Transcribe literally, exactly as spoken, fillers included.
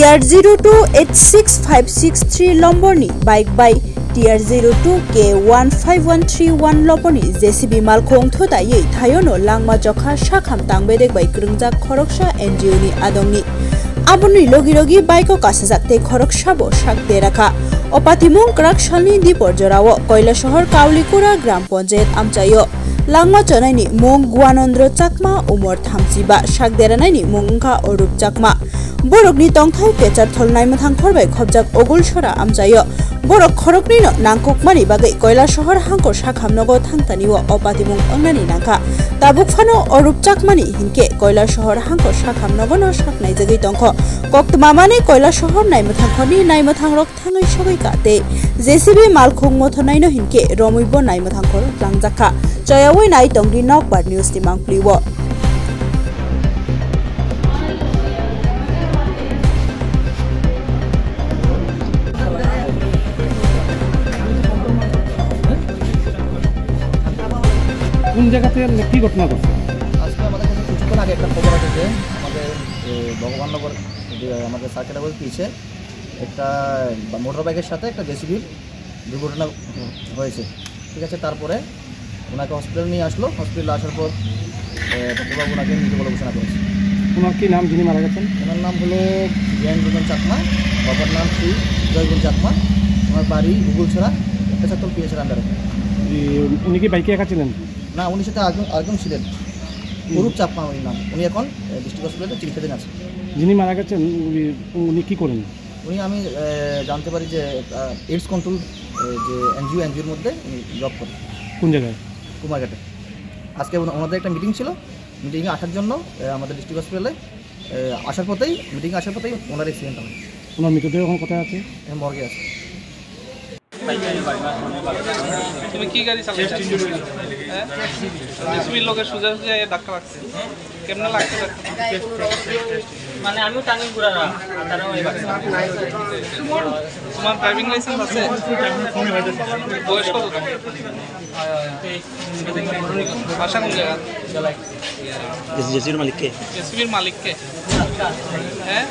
T R zero two eight six five six three lomborni bike bai T R zero two K one five one three one lomborni J C B malkhung thutaiwi thaiono langma chokha sakham tangbedek bai kwrwngjak khoroksa N G O ni adongni. Aboni logi logi bike o kasajak tei khoroksa bo sak derakha. O patimung kwrak salni dipor jorao Koilasohor Kaulikura Gram Panchayat amchaio. Langma chonaini mung Guanandro Chakma, umor thamchi ba, sak deranaini mung wngkha Orup Chakma. Borokni tongthai Pecharthol Naimwthangkhor bai khopjak Ogulsora amchaio. Borok khoroknwino nangkukmani bagwi Koilasohor hangkor sakham nogo thangtani o patimung wngnani nangkha. Tabuk phano Orup Chakmani hinkhe Koilasohor hangkor sakham nogono sak naijagwi tongkho. Koktwma manwi Koilasohor Naimwthangkhorni naimwthangrok thangwi sogwi ka tei J C B malkhung mothornaino hinkhe romwibo naimwthangkhor langjakha. Choyawi nai tongdi Nokbar News ni mangpli o. কোন জায়গাতে, মানে, কি ঘটনা ঘটছে? আজকে আমাদের কাছে কিছুক্ষণ আগে একটা খবর আছে যে আমাদের, এ, ভগবাননগর, যে আমাদের সার্কেল অফিস পিছে একটা মোটর বাইকের সাথে একটা জেসিবির দুর্ঘটনা হয়েছে, ঠিক আছে। তারপরে ওনাকে হসপিটালে নিয়ে আসলো। হসপিটালে আসার পর, এ, ডাক্তারবাবু ওনাকে মৃত বলে ঘোষণা করেছে। ওনার কি নাম, যিনি মারা গেছেন? ওনার নাম হলো জ্ঞান রতন চাকমা, বাবার নাম শ্রী জয়গুণ চাকমা। ওনার বাড়ি গুগলছড়া, পেশাতল পিএসের আন্ডারে। এই, উনি কি বাইকে একা ছিলেন? না, উনি সাথে আরেকজন, আরেকজন ছিলেন। হুম। অরূপ চাকমা উনি নাম। উনি এখন, এ, ডিস্ট্রিক্ট হসপিটালে চিকিৎসাধীন আছেন। যিনি মারা গেছেন, উনি, উনি কি করেন? উনি, আমি, এ, জানতে পারি যে, আ, এইডস কন্ট্রোল, এ, যে এনজিও, এনজিওর মধ্যে উনি জব করেন। কোন জায়গায়? কুমারঘাটে। আজকে ওনা-, ওনাদের একটা মিটিং ছিল, মিটিংয়ে আসার জন্য, এ, আমাদের ডিস্ট্রিক্ট হসপিটালে, এ, আসার পথেই, মিটিং আসার পথেই ওনার অ্যাক্সিডেন্ট হয়। ওনার মৃতদেহ এখন কোথায় আছে? এখন মর্গে আছে। তুমি কি গাড়ি চালাচ্ছ? হ্যাঁ? জেসিবির লোকের সোজা সোজা এ ধাক্কা লাগছে। কেমনে লাগছে ধাক্কা? মানে আমিও টানি ঘুরা না, তারাও এবার। তোমার ড্রাইভিং লাইসেন্স আছে? বয়স কত তোমার? বাসা কোন জায়গা? জেসিবির মালিক কে? জেসিবির মালিক কে? হ্যাঁ?